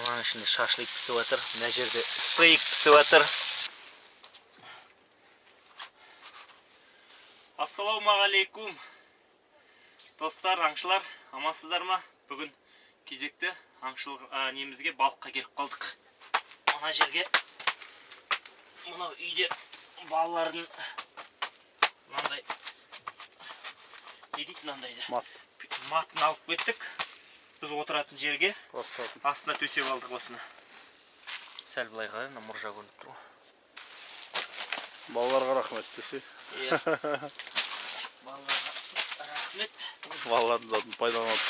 Мынаның ішінде шашлык пісіп жатыр, мына жерде стейк пісіп жатыр. Ассалаумағалейкум, достар, аңшылар, амансыздар ма? Бүгін кезекті аңшылық немізге, балыққа келіп қалдық. Мына жерге, мынау үйде балалардың мынандай, не дейді мынандайды? Мат. Матын алып кеттік. Біз отыратын жерге астына төсеп алдық осыны. Сәл былай қарай, мына мұржа көрініп тұр ғой. Балаларға рахмет десе. Иә. Балаларға рахмет. Балалардың затын пайдаланып.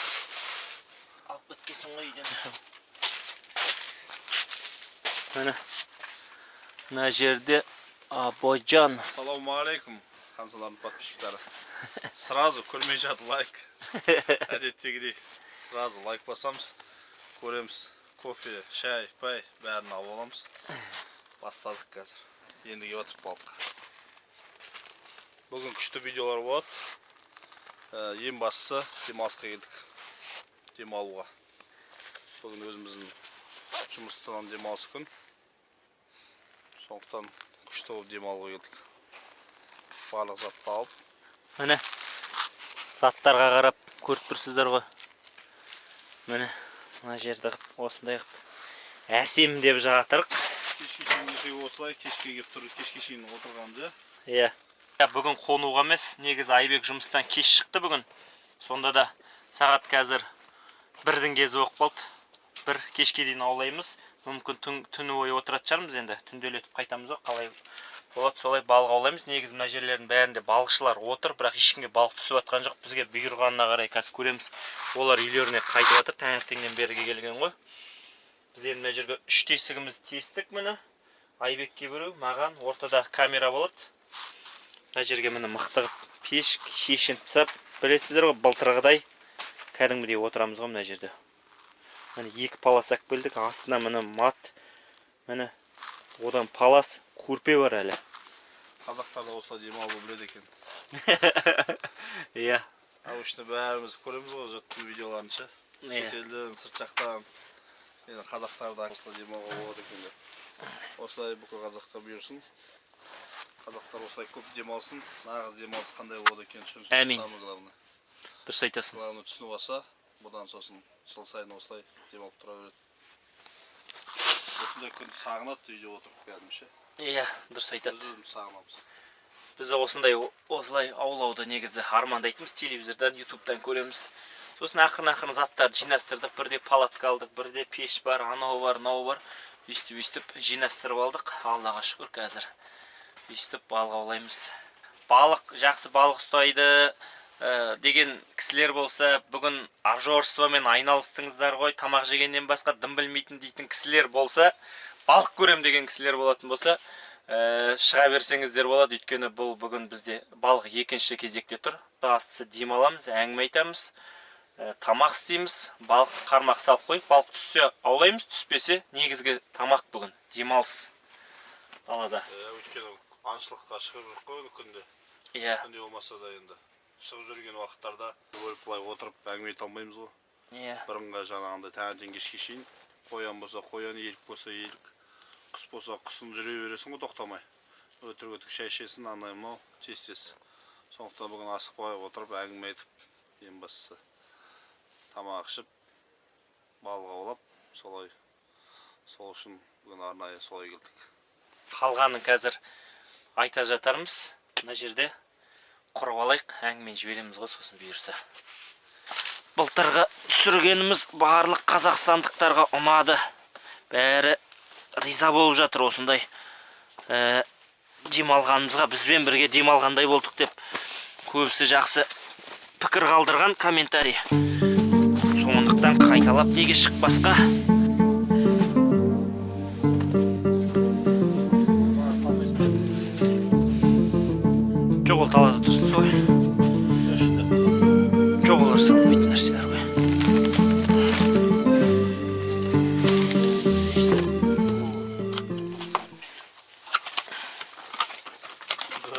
Алып кеткенсің ғой үйден. Міне. Мына жерде Абойжан. Ассалаумағалейкум, ханзадалардың подписчиктары. Сразу көрмей жатып лайк. Әдеттегідей сразу лайк басамыз. Көреміз. Кофе, шай, пай бәрін алып аламыз. Бастадық қазір. Енді келіп жатырық балыққа. Бүгін күшті видеолар болады. Ең бастысы демалысқа келдік. Демалуға. Бүгін өзіміздің жұмыстан демалыс күн. Сондықтан күшті болып демалуға келдік. Барлық затты алып. Міне, заттарға қарап көріп тұрсыздар ғой. Міне, мына жерді қып, осындай қып әсем деп жатырық. Кешке шейін екеуі осылай, кешке келіп тұр, кешке шейін отырғанбыз, иә? Иә. Бүгін қонуға емес, негізі Айбек жұмыстан кеш шықты бүгін. Сонда да сағат қазір бірдің кезі болып қалды. Бір кешке дейін аулаймыз. Мүмкін түні бойы отыратын шығармыз енді. Түнделетіп қайтамыз ғой, қалай болады солай балық аулаймыз. Негізі мына жерлердің бәрінде балықшылар отыр, бірақ ешкімге балық түсіп жатқан жоқ. Бізге бұйырғанына қарай қазір көреміз. Олар үйлеріне қайтып жатыр, таңертеңнен беріге келген ғой. Біз енді мына жерге үш тесігімізді тестік міне. Айбекке біреу, маған ортада камера болады. Мына жерге міне мықты қылып пеш шешініп тастап, білесіздер ғой, былтырғыдай кәдімгідей отырамыз ғой мына жерде. Міне екі палас алып келдік, астына міне мат, міне одан палас, көрпе бар әлі. Қазақтар да осылай демалуды біледі екен. Иә. Обычно бәріміз көреміз ғой жұрттың видеоларын ше. Иә. Шетелден, сырт жақтан. Енді қазақтар да осылай демалуға болады екен деп. Осылай бүкіл қазаққа бұйырсын. Қазақтар осылай көп демалсын. Нағыз демалыс қандай болады екенін түсінсін. Әмин. Самое главное. Дұрыс айтасың. Главное түсініп алса, бұдан сосын жыл сайын осылай демалып тұра береді. Осындай күнді сағынады үйде отырып кәдімгі ше. Иә, дұрыс айтады. Біз өзіміз сағынамыз. Біз де осындай осылай аулауды негізі армандайтынбыз, телевизордан, ютубтан көреміз. Сосын ақырын-ақырын заттарды жинастырдық. Бірде палатка алдық, бірде пеш бар, анау бар, мынау бар. Өйстіп-өйстіп жинастырып алдық. Аллаға шүкір, қазір өйстіп балық аулаймыз. Балық жақсы балық ұстайды деген кісілер болса, бүгін обжорствомен айналыстыңыздар ғой, тамақ жегеннен басқа дым білмейтін дейтін кісілер болса, балық көрем деген кісілер болатын болса, шыға берсеңіздер болады. Өйткені бұл бүгін бізде балық екінші кезекте тұр. Бастысы демаламыз, әңгіме айтамыз, тамақ істейміз, балық қармақ салып қойып, балық түссе аулаймыз, түспесе негізгі тамақ бүгін демалыс далада. Өйткені аңшылыққа шығып жүрік қой күнде. Иә. Күнде болмаса да енді шығып жүрген уақыттарда бөліп былай отырып әңгіме айта алмаймыз ғой. Иә. Бұрынғы жаңағындай таңертең кешке шейін қоян болса қоян, елік болса елік, құс болса құсын жүре бересің ғой тоқтамай. Өтірік өтірік шай ішесің, анау мынау тез-тез. Сондықтан бүгін асықпай отырып әңгіме айтып, ең бастысы тамақ ішіп, балық аулап, солай, сол үшін бүгін арнайы солай келдік. Қалғанын қазір айта жатармыз. Мына жерде құрып алайық, әңгімені жібереміз ғой сосын бұйырса. Былтырғы түсіргеніміз барлық қазақстандықтарға ұнады. Бәрі риза болып жатыр осындай демалғанымызға, бізбен бірге демалғандай болдық деп көбісі жақсы пікір қалдырған комментарий. Сондықтан қайталап неге шықпасқа? Жоқ, ол далада тұрсын солай. Жоқ, олар салмайтын нәрселер ғой.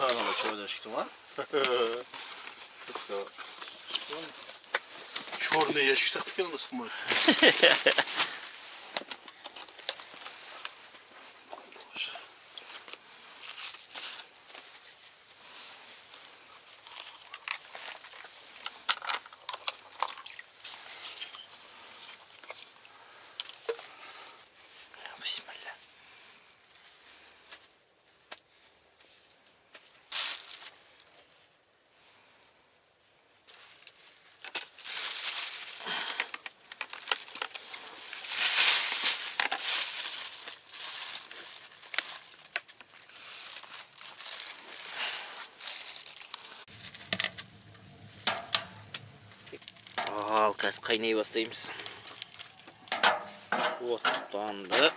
Анау чемодан шықты ма? Черный ящик сияқты екен онда сықмай. қайнай бастаймыз. От тұтанды.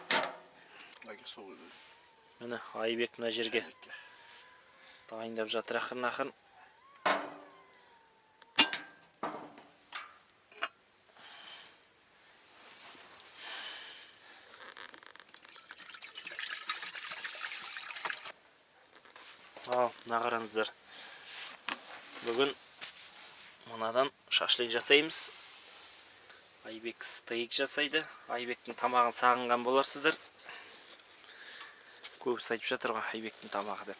Міне Айбек мына жерге дайындап жатыр ақырын-ақырын. Ал, мына қараңыздар. Бүгін мынадан шашлык жасаймыз. Айбек стейк жасайды. Айбектің тамағын сағынған боларсыздар. Көбісі айтып жатыр ғой Айбектің тамағы деп.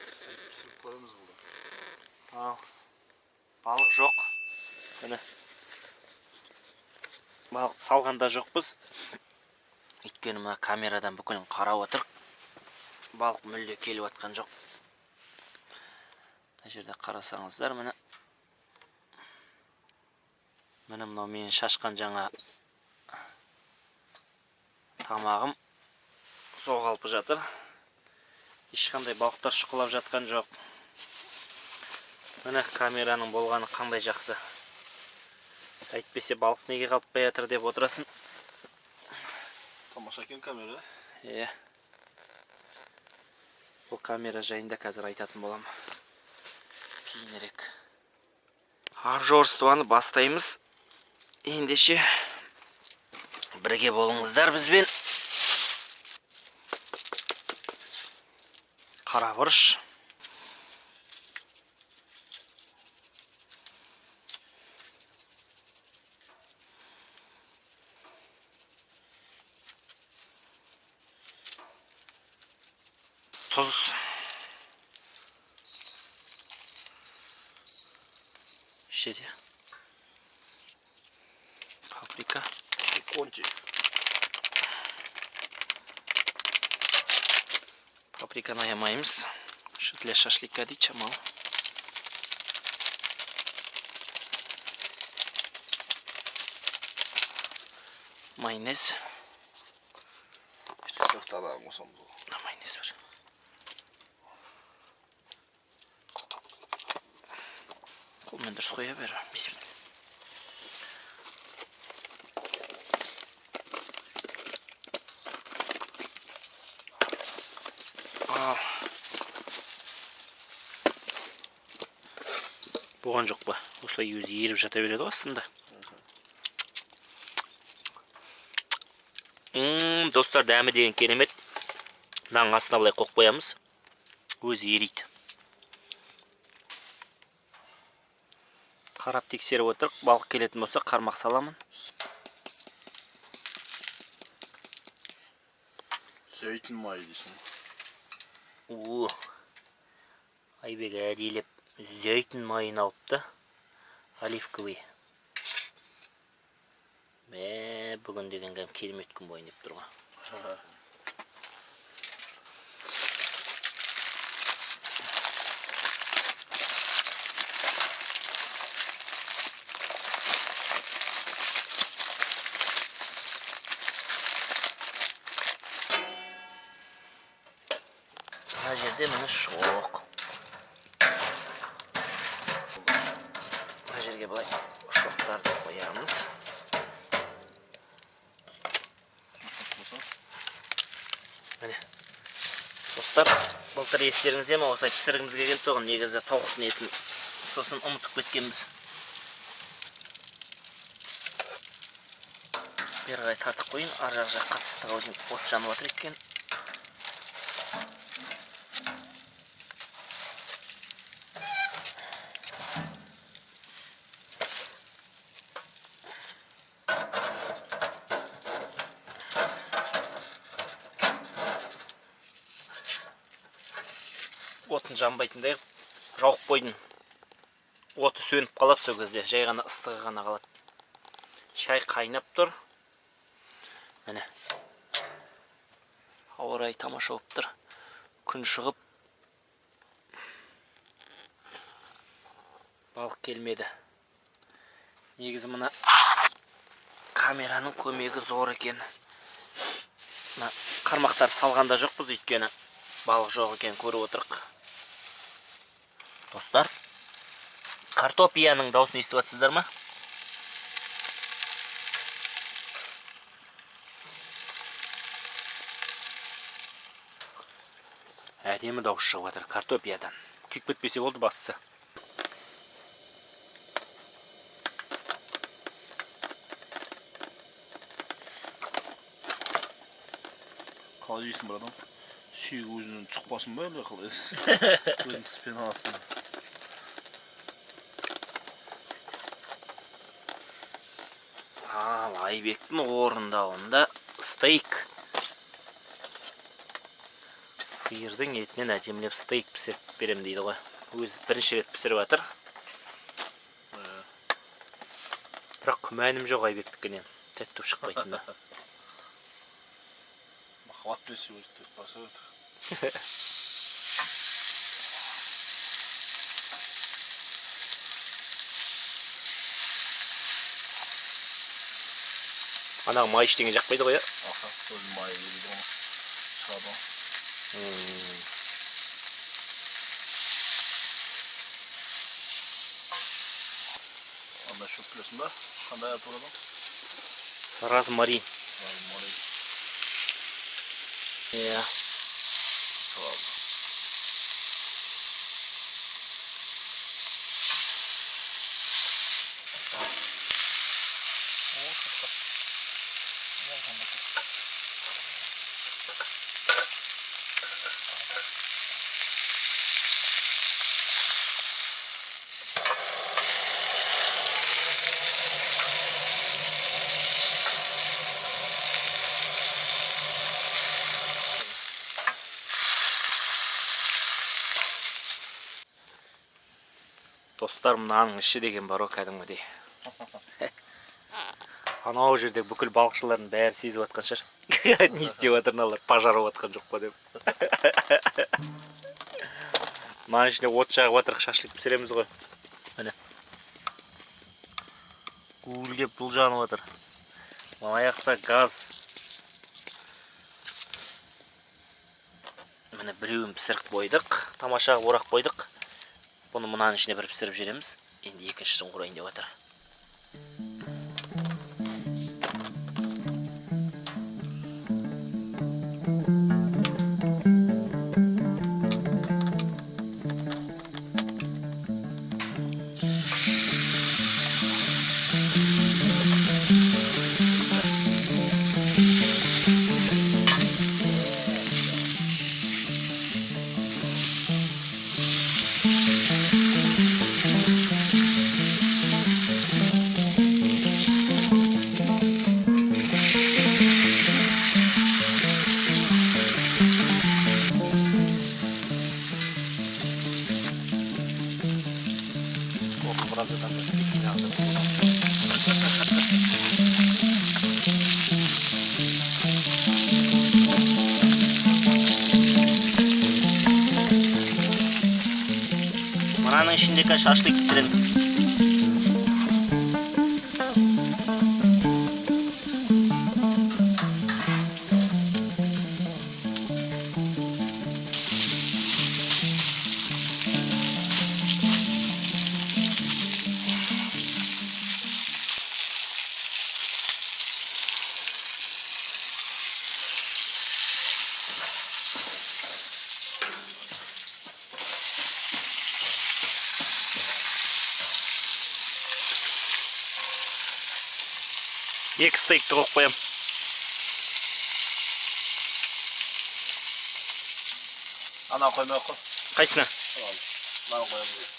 Пісіріп көреміз бұны. Ал, балық жоқ. Міне. Балық салған да жоқпыз. Өйткені мына камерадан бүкілін қарап отырық. Балық мүлде келіп атқан жоқ. Мына жерде қарасаңыздар, міне. Міне мынау менің шашқан жаңа тамағым соғалпы жатыр. Ешқандай балықтар шұқылап жатқан жоқ. Міне камераның болғаны қандай жақсы. Әйтпесе балық неге қалыппай жатыр деп отырасың. Тамаша екен камера. Иә. Бұл камера жайында қазір айтатын боламын. Кейінірек. Обжорствоны бастаймыз. Ендеше бірге болыңыздар бізбен. Қара бұрыш. Тұз. Ішеді. Паприка. Конти. Паприканы аямаймыз. Шу для шашлыка дейді шамалы. Майонез. Сақтадан қосамыз ғой. Мына майонез бар. Қолмен дұрыс қоя бер. Бисмилла. Ал. Болған жоқ па? Осылай өзі еріп жата береді ғой астында. Достар, дәмі деген керемет. Мынаның астына былай қойып қоямыз. Өзі ериді. Қарап тексеріп отырық. Балық келетін болса қармақ саламын. Зәйтін майы дейсің. О, Айбек әдейілеп зәйтін майын алыпты. Оливковый. Мә, бүгін деген кәдімгі керемет күн болайын деп тұр ғой. Мына жерде міне шоқ. Мына жерге былай шоқтарды қоямыз. Міне. Достар, былтыр естеріңізде ме, осылай пісіргіміз келген тұғын, негізі тауықтың етін сосын ұмытып кеткенбіз. Бері қарай тартып қояйын, ар жақ жаққа ыстық ау деймін, от жанып жатыр екен. Отын жанбайтындай жауып қойдым. Оты сөніп қалады сол кезде, жай ғана ыстығы ғана қалады. Шай қайнап тұр. Міне. Ауа райы тамаша болып тұр. Күн шығып балық келмеді. Негізі мына камераның көмегі зор екен. Мына қармақтарды салған да жоқпыз, өйткені балық жоқ екенін көріп отырық. Достар, Картопияның дауысын естіп жатсыздар ма? Әдемі дауыс шығып жатыр картопиядан. Күйіп кетпесе болды бастысы. Қалай жейсің, братан? Сүйегі өзінен шықпасын ба, әлде қалай? Өзің тіспен аласың ба? Ал Айбектің орындауында стейк. Сиырдың етінен әдемілеп стейк пісіріп берем дейді ғой. Өзі бірінші рет пісіріп жатыр. Бірақ күмәнім жоқ Айбектікінен. Тәтті болып шықпайтынына. Махаббат берсе өзі тек баса өтір. Анағы май ештеңе жақпайды ғой, иә? Аха, өзі майы ериді ғой. Шығады ғой. Анда шөп білесің ба? Қандай аты бар? Розмарин. Розмарин. Иә. Шығады. Достар, мынаның іші деген бар ғой кәдімгідей. Анау жерде бүкіл балықшылардың бәрі сезіп жатқан шығар. Не істеп жатыр мыналар, пожар болып жатқан жоқ па деп. Мынаның ішінде от жағып жатырық, шашлык пісіреміз ғой. Міне. Гуілдеп бұл жанып жатыр. Мына жақта газ. Міне біреуін пісіріп қойдық, тамаша қылып орап қойдық. Бұны мынаның ішіне бір пісіріп жібереміз. Енді екіншісін қурайын деп жатыр. Мынаның ішінде қазір шашлык пісіреміз. Екі стейкті қойып қоямын. Ана қоймай ақ қой. Қайсысына? Мынаны қоямын.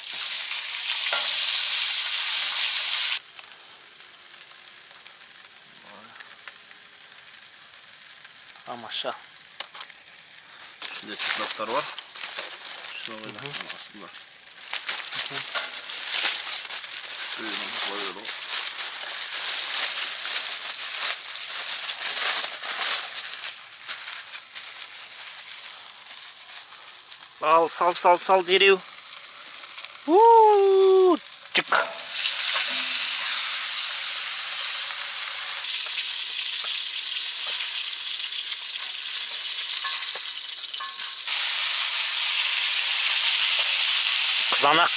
Тамаша. Ішінде чеснок бар. Чеснок астында. Қояды ғой. Ал, сал, сал, сал дереу. У-у-у, чик. Қызанақ.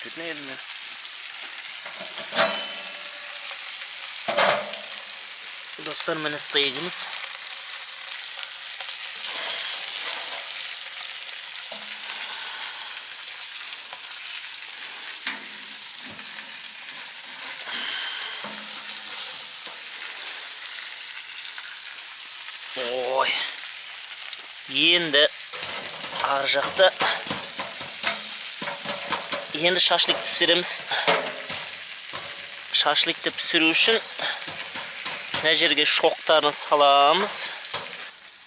кететін едім. Достар, міне стейгіміз. Ой. Енді ар жақта енді шашлыкты пісіреміз. Шашлыкты пісіру үшін мына жерге шоқтарын саламыз.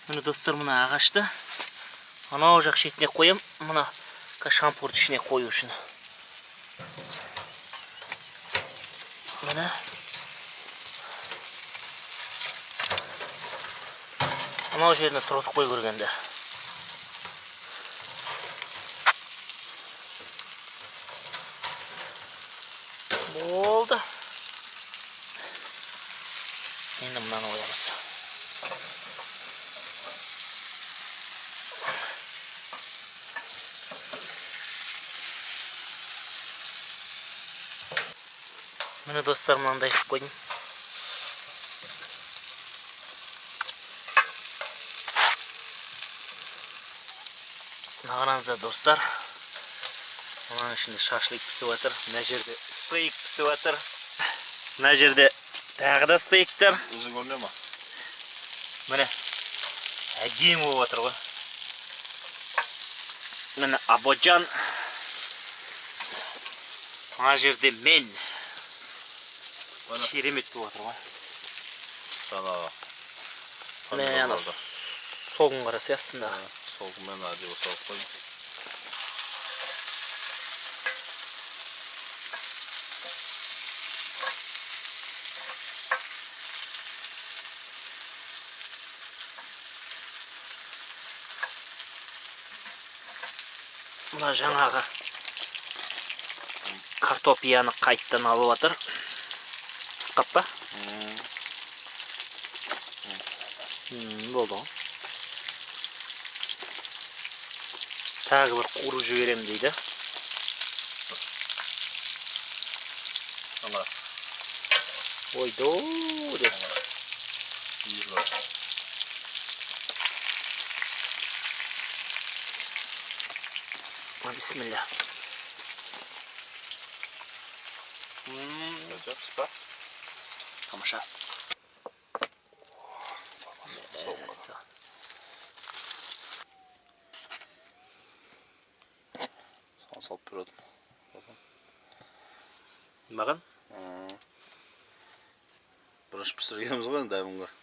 Міне достар, мына ағашты анау жақ шетіне қоям, мына шампурды ішіне қою үшін. Міне. Анау жеріне тұрғызып қой көргенде. Болды. Енді мынаны қоямыз. Міне достар, мынандай қылып қойдым. Мына қараңыздар достар. Мынаның ішінде шашлык пісіп жатыр. Мына жерде стейк пісіп жатыр. Мына жерде тағы да стейктер. Өзің көріне ма? Міне әдемі болып жатыр ғой. Міне Абоджан. Мына жерде мен. Керемет болып жатыр ғой. Жаңағы. Міне ана соғын қараса астында. Соғынмен әдемі салып қойдым. Мына жаңағы картопияны қайттан алып жатыр. Пысқап па? Болды ғой. Тағы бір қуырып жіберем дейді. Ана. Ойду деп. Бисмилля. Жақсы па? Тамаша. Соны салып бередім. Маған? Бірінші пісіргеніміз ғой енді дәмін көр.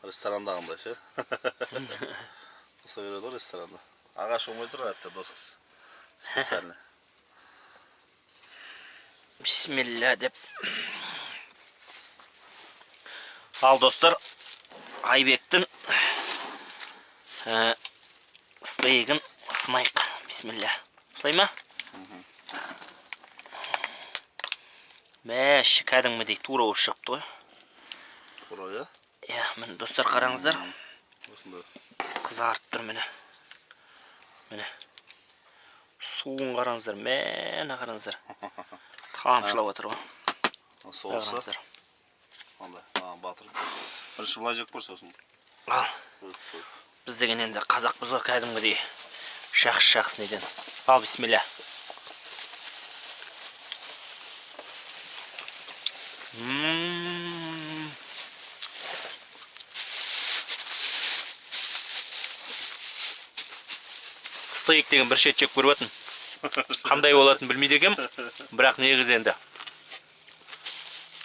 Ресторандағындай ше. Қоса береді ғой ресторанда. Ағаш болмай тұр әтті доскасы. Специально. Бисмилля деп. Ал достар, Айбектің стейгін сынайық. Бисмилля. Осылай ма? Мәші, кәдімгідей тура болып шығыпты ғой. Тура, иә? Иә, міне достар қараңыздар. Осындай. Қызарып тұр міне. Міне. Суын қараңыздар, міне қараңыздар. Тамшылап отыр ғой. Соусы. Қараңыздар. Андай, маған батырып. Бірінші былай жеп көр сосын. Ал. Қойып, қойып. Біз деген енді қазақпыз ғой кәдімгідей. Жақсы-жақсы неден. Ал, бисмилля. Стейк деген бір шет жеп көріп атын. Қандай болатынын білмейді екенмін, бірақ негізі енді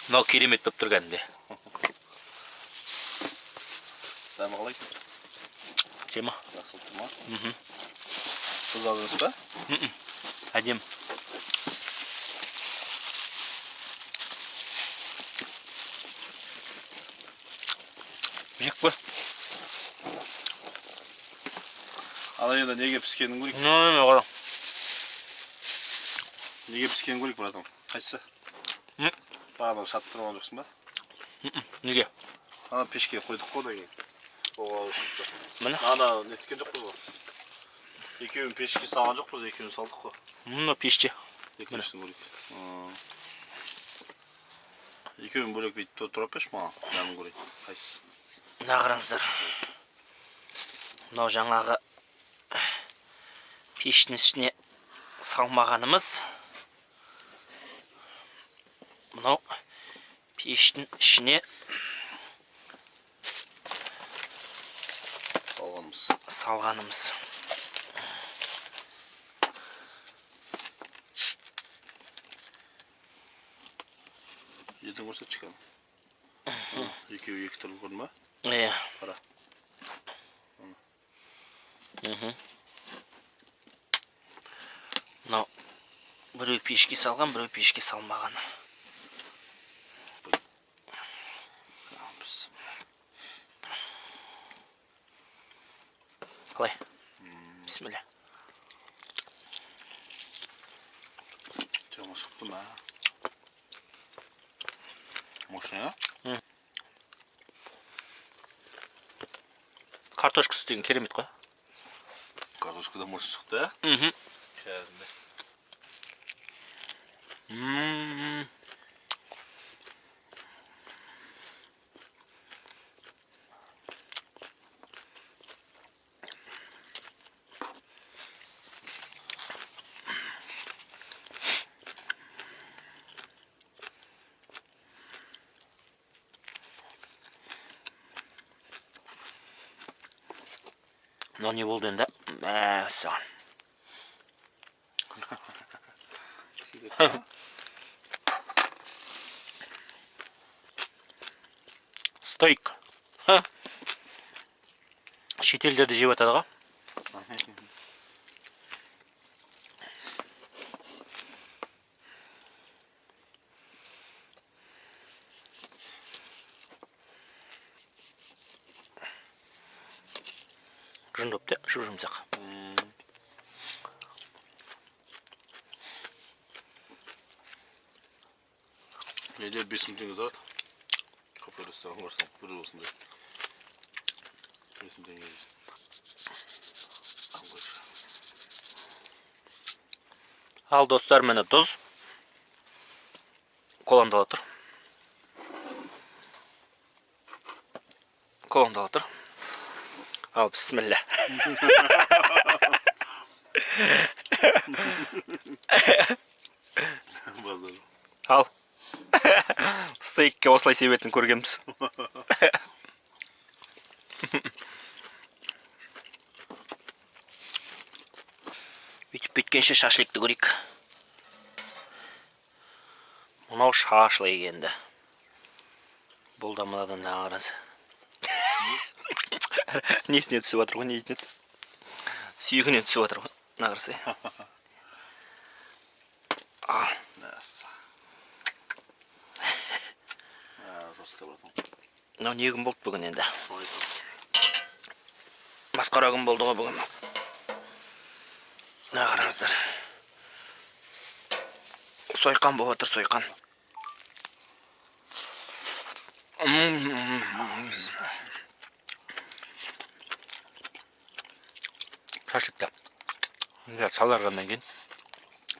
мынау керемет болып тұр кәдімгідей. Дәмі қалай екен? Тема. Жақсы болып тұр ма? Тұз аз емес па? Әдемі. Жеп көр. Ана енді неге піскенін көрейік. Не, қара. Неге піскенін көрейік, братан? Қайсысы? Бағана шатыстырып алған жоқсың ба? Неге? Ана пешке қойдық қой одан кейін. Оға шықты. Міне. Ана неткен жоқпыз ғой. Екеуін пешке салған жоқпыз, екеуін салдық қой. Мына пеште. Екіншісін көрейік. Екеуін бөлек бүйтіп турап берші маған. Дәмін көрейік. Қайсысы? Мына қараңыздар. Мынау жаңағы пештің ішіне салмағанымыз. Мынау пештің ішіне Салғанымыз. Салғанымыз. Етін көрсетші кәні. Екеуі екі түрлі көрдің ба? Иә. Қара. Мынау біреу пешке салған, біреу пешке салмаған. Қалай? Бисмилля. Тема шықты ма? Мощный, а? Картошкасы деген керемет қой. Картошка да мощный шықты, а? Мхм. Кәдімгі. Мынау не болды енді? Мәссаған. Стейк. Ха? Шетелдерде жеп жатады ғой. Жын допты, жұп жұмсақ. Неде 5000 теңге тұрады? Кафе ресторан барсаң, бір осындай. 5000 теңге дейсің. Ал қойшы. Ал достар, міне тұз. Коланды ала тұр. Коланды ала тұр. Ал, бісміллә. Базар. Ал. Стейкке осылай себетін көргенбіз. Үйтіп бүйткенше шашликті көрейік. Мынау шашлик енді. Бұл да мынадан қараңыз. Несіне түсіп жатыр ғой, не дейтін еді? Сүйегіне түсіп жатыр ғой. Мына қарасай. Жестко, братан. Мынау не күн болды бүгін енді? Масқара күн болды ғой бүгін. Мына қараңыздар. Сойқан болып отыр, сойқан. Шашлыкта. Мына саларғаннан кейін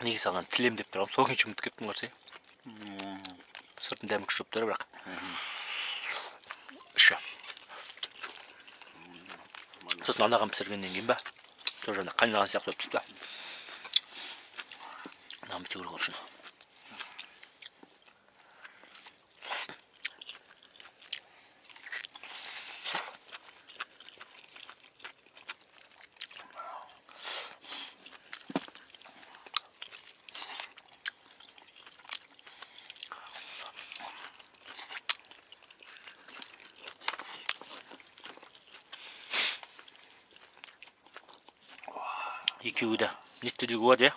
неге салған тілем деп тұрғанмын, сол күйінше ұмытып кеттім қарасай. Сыртын дәмі күшті болып тұр бірақ. Іші. Сосын анаған пісіргеннен кейін ба, сол жағында қайнаған сияқты болып түсті. Мынаны бітеу керек үшін. Екеуі де нетті деуге болады, иә?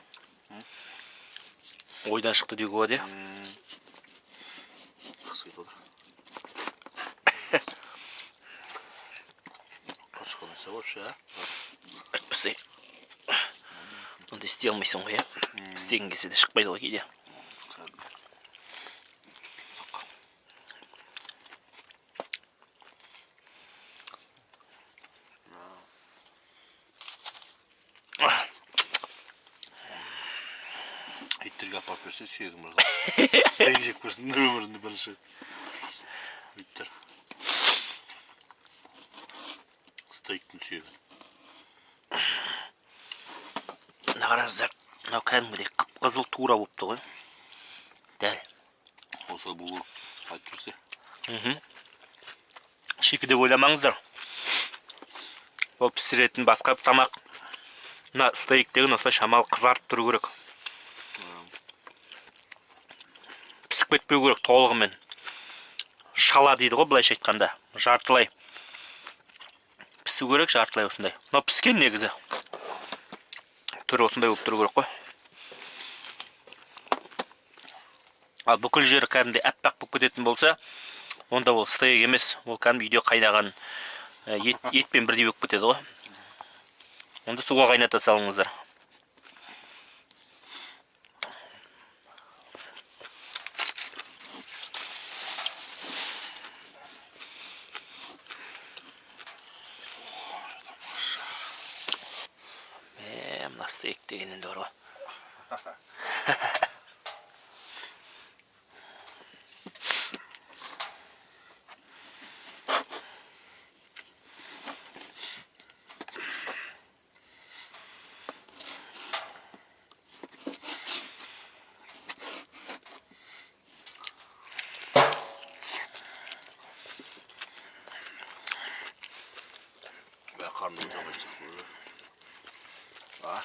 Ойдан шықты деуге болады, иә? Жақсы кетіп отыр. Қашық болмаса вообще, а? Әйтпесе, ондай істей алмайсың ғой, иә? Істеген кезде де шықпайды ғой кейде. Иттерге апарып берсе, сүйегін бір стейк жеп көрсін өмірінде бірінші рет. Иттер. Стейктің сүйегін. Мына қараңыздар, мынау кәдімгідей қып қызыл тура болыпты ғой. Дәл. Осылай болу айтып жүрсе. Шикі деп ойламаңыздар. Ол пісіретін басқа бір тамақ. Мына стейк деген осылай шамалы қызарып тұру керек. Пісіп кетпеу керек толығымен. Шала дейді ғой былайша айтқанда. Жартылай пісу керек, жартылай осындай. Мынау піскен негізі. Түрі осындай болып тұру керек қой. Ал бүкіл жері кәдімгідей аппақ болып кететін болса, онда ол стейк емес, ол кәдімгі үйде қайнаған етпен бірдей болып кетеді ғой. Онда суға қайната салыңыздар. Мына стейк деген енді бар ғой. Бә, қарным отырмайтын сияқты болды. А?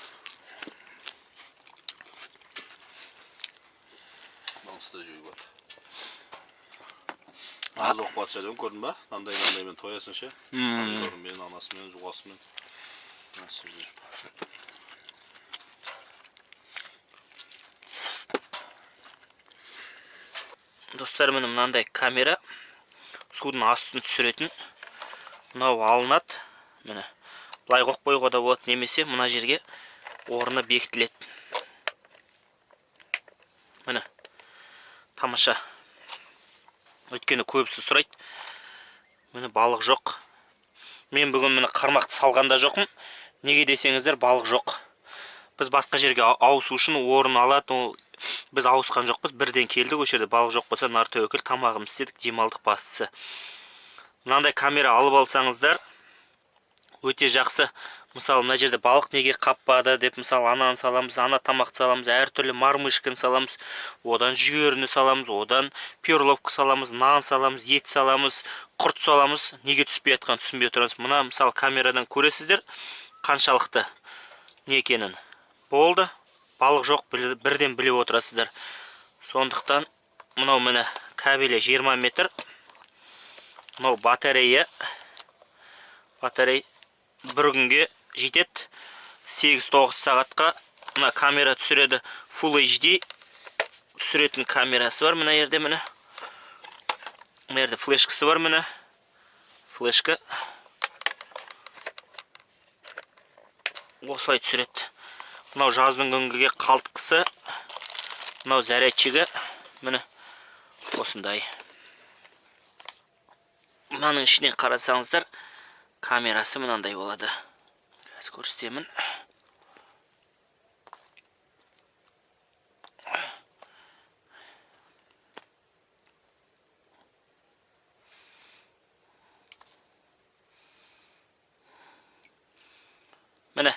Мынаусы да жеуге болады. Аз оқып жатса деймін, көрдің ба? Мынандай мынандаймен тоясың ше. Помидорымен, анасымен, жуасымен. Nasıl жүріп. Достар, міне мынандай камера судың астын түсіретін. Мынау алынады. Міне былай қойып қоюға да болады, немесе мына жерге орны бекітіледі. Міне тамаша. Өйткені көбісі сұрайды. Міне балық жоқ. Мен бүгін міне қармақты салған да жоқпын. Неге десеңіздер, балық жоқ. Біз басқа жерге ауысу үшін орын алады. Ол біз ауысқан жоқпыз, бірден келдік. Осы жерде балық жоқ болса, нар тәуекел, тамағымызды істедік, демалдық бастысы. Мынандай камера алып алсаңыздар өте жақсы. Мысалы, мына жерде балық неге қаппады деп, мысалы, ананы саламыз, ана тамақты саламыз, әртүрлі мормышканы саламыз, одан жүгеріні саламыз, одан перловка саламыз, нан саламыз, ет саламыз, құрт саламыз. Неге түспей жатқанын түсінбей отырамыз. Мына, мысалы, камерадан көресіздер қаншалықты не екенін. Болды, балық жоқ, бірден біліп отырасыздар. Сондықтан мынау міне кабелі 20 метр. Мынау батарея. Батарея бір күнге жетеді. 8-9 сағатқа мына камера түсіреді. Full HD түсіретін камерасы бар мына жерде міне. Мына жерде флешкасы бар міне. Флешка. Осылай түсіреді. Мынау жаздың күнгіге қалтқысы. Мынау зарядчигі. Міне осындай. Мынаның ішінен қарасаңыздар, камерасы мынандай болады. Қазір көрсетемін. Міне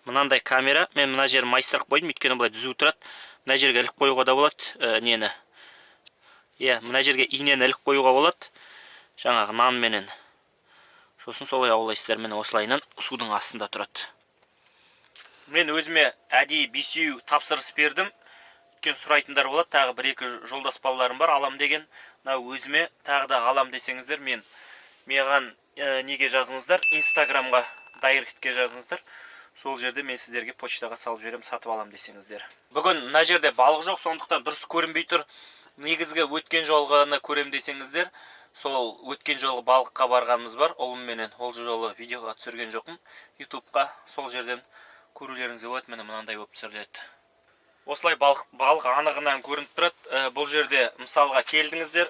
мынандай камера. Мен мына жерін майыстырып қойдым, өйткені былай түзу тұрады. Мына жерге іліп қоюға да болады, нені. Иә, мына жерге инені іліп қоюға болады. Жаңағы нанменен. Сосын солай аулайсыздар. Міне осылайынан судың астында тұрады. Мен өзіме әдейі бесеу тапсырыс бердім. Өйткені сұрайтындар болады. Тағы бір-екі жолдас балаларым бар, алам деген. Мына өзіме тағы да алам десеңіздер, маған неге жазыңыздар? Инстаграмға, дайректке жазыңыздар. Сол жерде мен сіздерге почтаға салып жіберемін, сатып алам десеңіздер. Бүгін мына жерде балық жоқ, сондықтан дұрыс көрінбей тұр. Негізгі өткен жолғыны көрем десеңіздер, сол өткен жолғы балыққа барғанымыз бар, ұлымменен. Ол жолы видеоға түсірген жоқпын. Ютубқа сол жерден көрулеріңізге болады. Міне мынандай болып түсіріледі. Осылай балық анығынан көрініп тұрады. Бұл жерде мысалға келдіңіздер,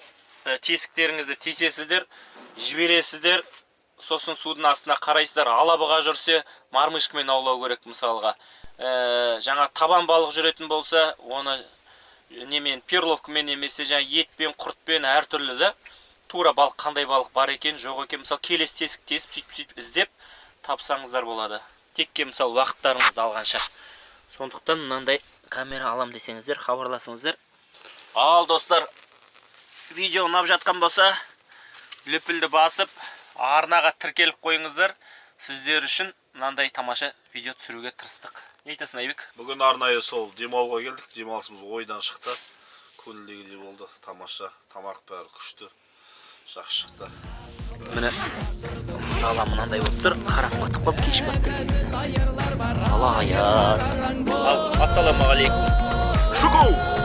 тесіктеріңізді тесесіздер, жібересіздер, сосын судың астына қарайсыздар, алабыға жүрсе мормышкамен аулау керек мысалға. Жаңа табан балық жүретін болса, оны немен, перловкамен немесе жаңа етпен, құртпен, әртүрлі да. Тура балық, қандай балық бар екен, жоқ екен, мысалы, келесі тесік тесіп, сөйтіп сөйтіп іздеп тапсаңыздар болады. Текке, мысалы, уақыттарыңызды алғанша. Сондықтан мынандай камера алам десеңіздер, хабарласыңыздар. Ал, достар, видео ұнап жатқан болса, лүпілді басып, арнаға тіркеліп қойыңыздар. Сіздер үшін мынандай тамаша видео түсіруге тырыстық. Не айтасың, Айбек? Бүгін арнайы сол демалуға келдік. Демалысымыз ойдан шықты. Көңілдегідей болды. Тамаша, тамақ бәрі күшті. Жақсы шықты. Міне, дала мынандай болып тұр, қараңғы батып қалды, кеш батты. Дала аяз. Ал, ассалаумағалейкум. Шугу!